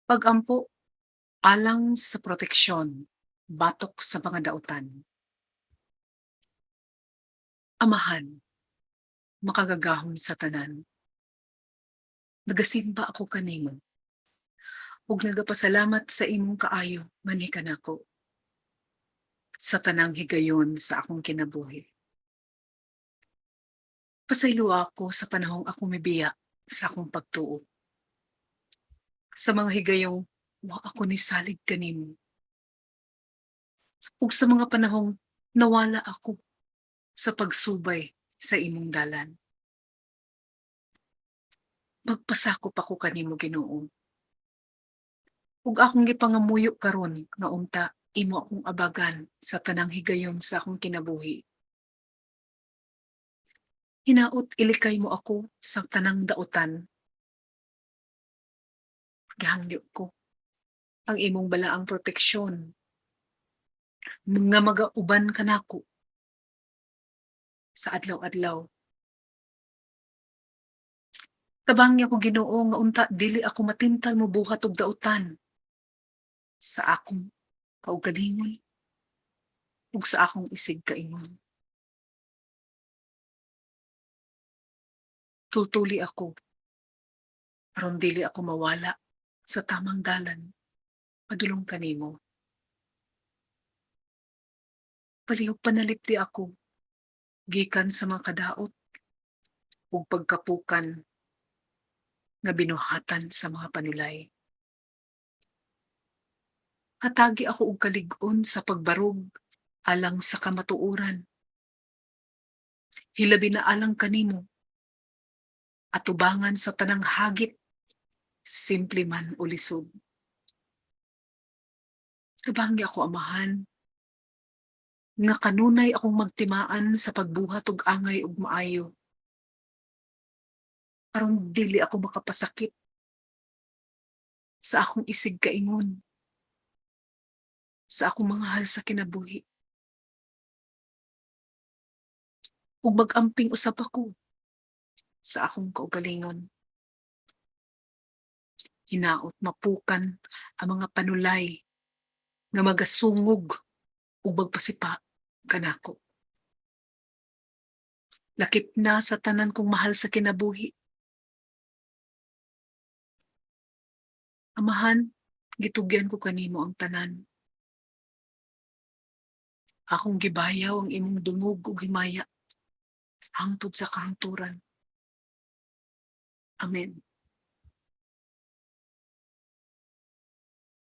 Pag-ampo alang sa proteksyon batok sa mga dautan. Amahan, makagagahom sa tanan, nagasimba ako kanimo ug nagapasalamat sa imong kaayo nganhi kanako sa tanang higayon sa akong kinabuhi. Pasayloa ako sa panahong ako mibiya sa akong pagtuo. Sa mga higayong wa ako nisalig kanimo. Ug sa mga panahong nawala ako sa pagsubay sa imong dalan. Magpasakop ako kanimo, Ginoo. Ug akong gipangamuyo karon nga unta imo akong abagan sa tanang higayon sa akong kinabuhi. Hinaot ilikay mo ako sa tanang dautan. Gihangyo ko ang imong balaang proteksyon nga magauban kanako sa adlaw-adlaw. Tabangi ako, Ginoo, nga unta dili ako matintal mobuhat og dautan sa akong kaugalingon ug sa akong isigkaingon. Tultuli ako aron dili ako mawala sa tamang dalan padulong kanimo. Palihog panalipdi ako gikan sa mga kadaot ug pagkapukan nga binuhatan sa mga panulay. Hatagi ako og kalig-on sa pagbarog alang sa kamatuoran. Hilabi na alang kanimo. Atubangan sa tanang hagit, simple man o lisod. Tabangi ako, Amahan, nga kanunay akong magtimaan sa pagbuhat og angay ug maayo aron dili ako makapasakit sa akong isigkaingon, sa akong mga mahal sa kinabuhi. Ug mag-amping usab ako sa akong kaugalingon. Hinaot mapukan ang mga panulay nga magasungog ug magpasipa kanako. Lakip na sa tanan kong mahal sa kinabuhi. Amahan, gitugyan ko kanimo ang tanan. Akong gibayaw ang imong dungog ug himaya hangtod sa kahangturan. Amen.